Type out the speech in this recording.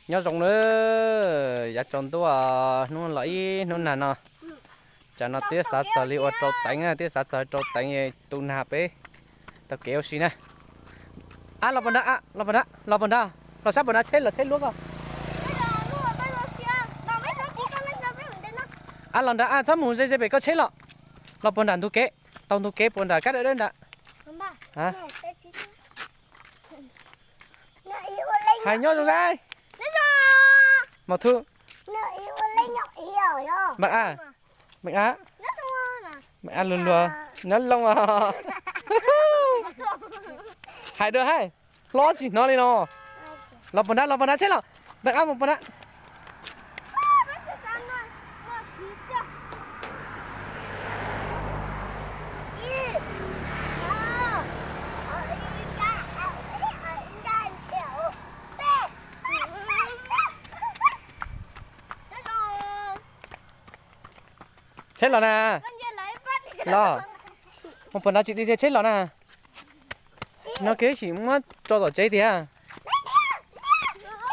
Nyob zoo na, yav tsaus ntuj, hnub los ib hnub nag no. Tsam no twb xav txog li ua rau teev, twb xav txog rau teev tu nag peb tau kev ua si na. Ab, los puag nrad, los puag nrad, los puag nrad, los sab puag nrad tsheb los tsheb luab koj. Ab, los nrad, ab, txhob mus ze ze pem koj tsheb los. Los puag nram ntug kev, tau ntug kev puag nram kab dawb dawb nrad. Hais nyob zoo na. Maum Thu. Meem Ab, Meem Ab, Meem Ab luag luag, nyob zoo os. Hais dua hais, hlob tsis hnov li no. Los puag nrad, los puag nrad tsheb los. Meem Ab mus puag nrad. Tsheb los na. Los, mus puag nrad tsis dhia tsheb los na. No kev sim muab tso tom tsev tiag.